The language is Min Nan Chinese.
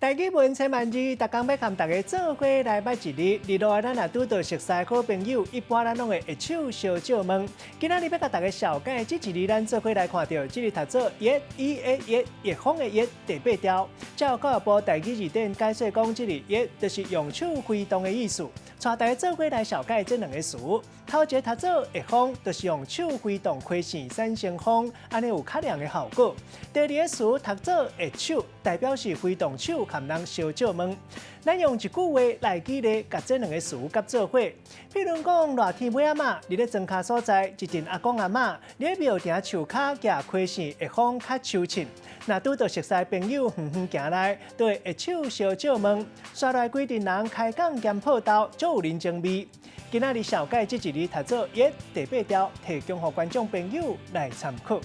台語文千萬字，逐工欲共大家做伙來捌一字。佇路仔咱若拄著熟似好朋友，一般咱攏會握手相借問。今仔日欲共大家紹介這一字，咱做伙來看著，這字讀做溢 E A 溢，溢風的溢，第八調。照教育部台語字典解說講，這字溢就是用手揮動的意思。帶大家做伙來紹介這兩个詞。頭一个讀做溢風，就是用手揮動開扇產生風，按呢有較涼的效果。第二个詞讀做握手，代表是揮動手共人相借問。咱用一句話來舉例，共這兩个詞結做伙。譬如講，熱天尾仔嘛，佇咧莊跤所在，一陣阿公阿嬤佇咧廟埕樹跤舉開扇溢風較秋凊。若拄著熟似朋友遠遠行來，就會握手相借問，紲來規陣人開講兼報道，足有人情味。今仔日紹介這一字讀做溢，第八調，提供予觀眾朋友來參考。